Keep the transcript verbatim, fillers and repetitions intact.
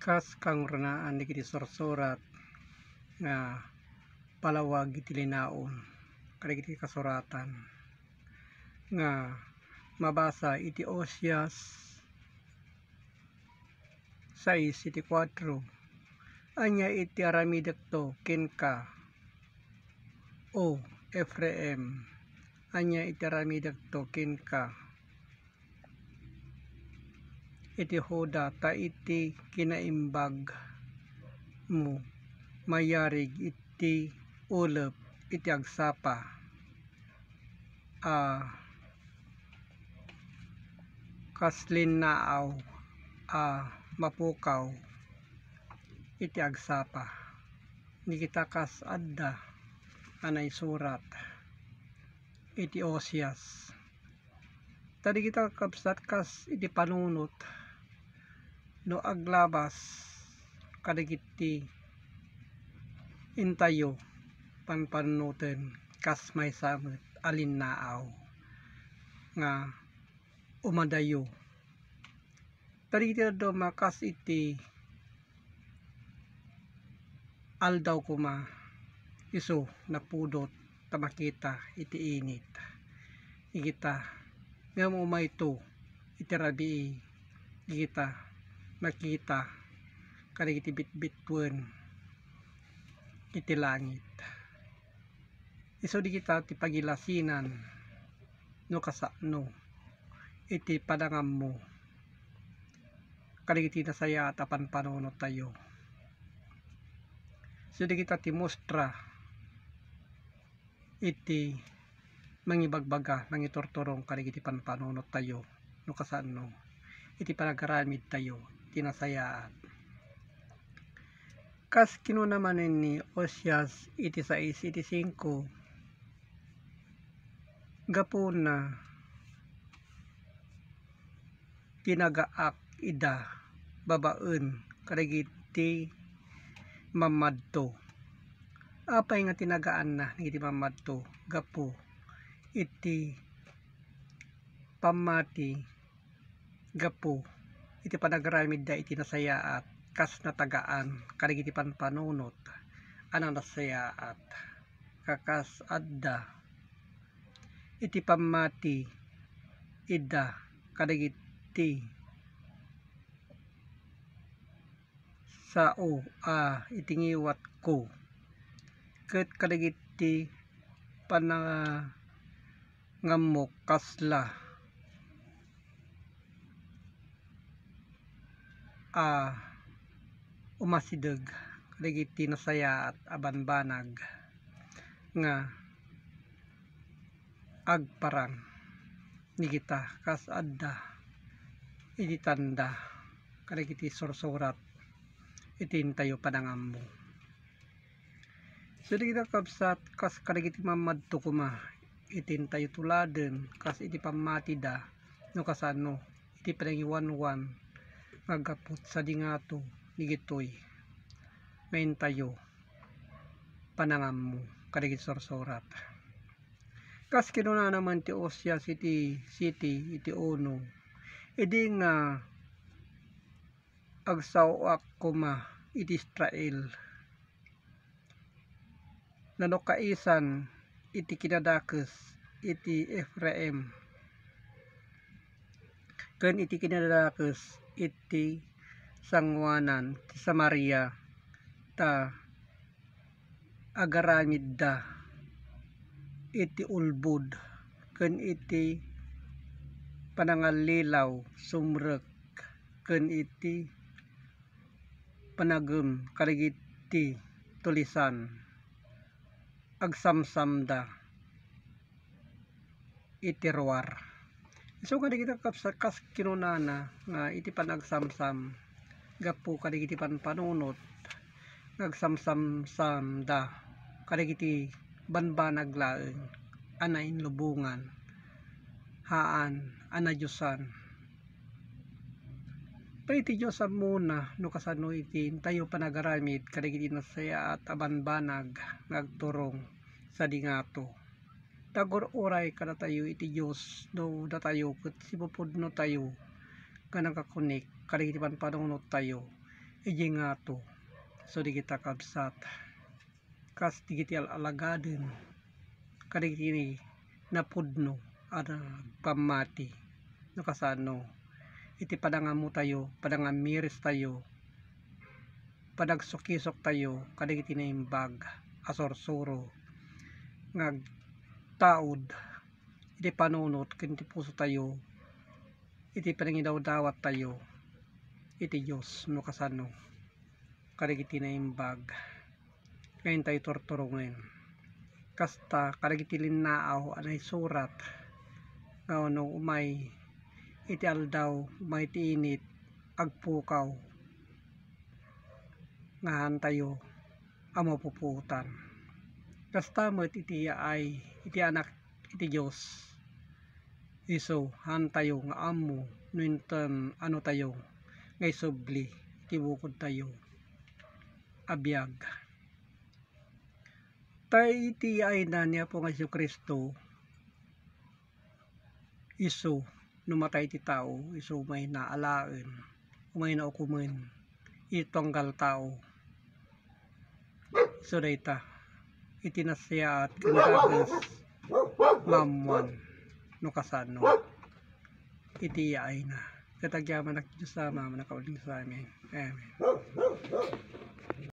Kas kangrunaan dagiti sursurat nga palawag iti linaon kadagiti kasuratan nga mabasa iti Oseas sais iti kuatro. Ania iti aramidekto kenka, O Efraim? Ania iti aramidekto kenka, iti Juda, ta iti kinaimbagmo mayarig iti ulep iti agsapa a kas linnaaw a mapukaw iti agsapa. Dagita kas adda a naisurat iti Oseas. Ta dagita, kakabsat, kas iti panunot no aglabas kadagiti intayo panpanunoten kas maysa met a linnaaw nga umadayo. Ta dagiti dadduma kas iti aldaw koma, isu napudot ta makita iti init. Igita, ngem umayto iti rabii, igita, makita kadagiti bitbituen iti langit. Isu dagita ti pagilasinan no kasano iti panangammo kadagiti nasayaat a panpanunottayo. Isu dagita ti mustra iti mangibagbaga, mangiturturong kadagiti panpanunottayo no kasano iti panagaramidtayo ti nasayaat. Kas kinuna manen ni Oseas iti sais iti singko, gapuna tinagaak ida babaen kadagiti mammadto. Apay nga tinagaanna dagiti mammadto? Gapu iti pammati, gapu iti panagaramidda iti nasayaat, kas natagaan kadagiti panpanunot a nasayaat, kakas adda iti pammati ida kadagiti sao a iti ngiwatko, ket kadagiti panangammok kasla a umasideg kadagiti nasayaat a banbanag nga agparang dagita kas adda iti tanda kadagiti sursurat iti intayo panangammo. So, dagita, kabsat, kas kadagiti mammadto koma iti intayo tuladen kas iti pammatida no kasano iti panangiwanwan nga aggapu sadi ngato dagitoy nga intayo panangammo kadagiti sursurat. Kas kinunana man ti Oseas iti siti iti uno, idi nga agsao-ak koma iti Israel, nanukaisan iti kinadakes iti Efraim, ken iti kinadakes iti sangoanan ti Samaria, ta agaramidda iti ulbod ken iti panangallilaw sumrek ken iti panagem kadagiti tulisan, agsamsamda iti ruar. Isu nga dagita, kabsat, kas kinunana nga iti panagsamsam gapu kadagiti panpanunot nga agsamsamsamda kadagiti banbanag laeng a nainlubongan, haan a nadiosan. Ta iti Dios ammona no kasano iti intayo panagaramid kadagiti nasayaat a banbanag nga agturong sadi ngato. Ta agur-uray kadatayo iti Dios no datayo ket sipupudnotayo nga nakakunik kadagiti panpanunottayo. Idiay ngato, so dagita kabsat, kas dagiti al-alagaden, kadagiti napudno a nagpammati, no kasano, iti padangamotayo, padangamirestayo, padagsukisoktayo kadagiti naimbag a sursuro nga agtaud iti panunot ken ti pusotayo, iti panangidawdawattayo iti Dios, no kasano, kadagiti naimbag nga intayo turturongen. Kasta, kadagiti linnaaw a naisurat nga no umay iti aldaw, umay ti init, agpukaw nga hantayo a mapupuotan. Kasta met iti yaay iti Anak iti Dios. Isu, hantayo nga ammo no inton anotayo nga isubli iti bukodtayo a biag. Ta iti yaayna ni Apo nga Jesu-Cristo, isu, no matay ti tao, isu umayna alaen, umayna ukomen iti tunggal tao. Isu dayta, iti nasayaat ken dakes nga ammoan no kasano iti yaayna. Ket agyamanak ti Dios Ama a mannakabalin. Amen. Amen.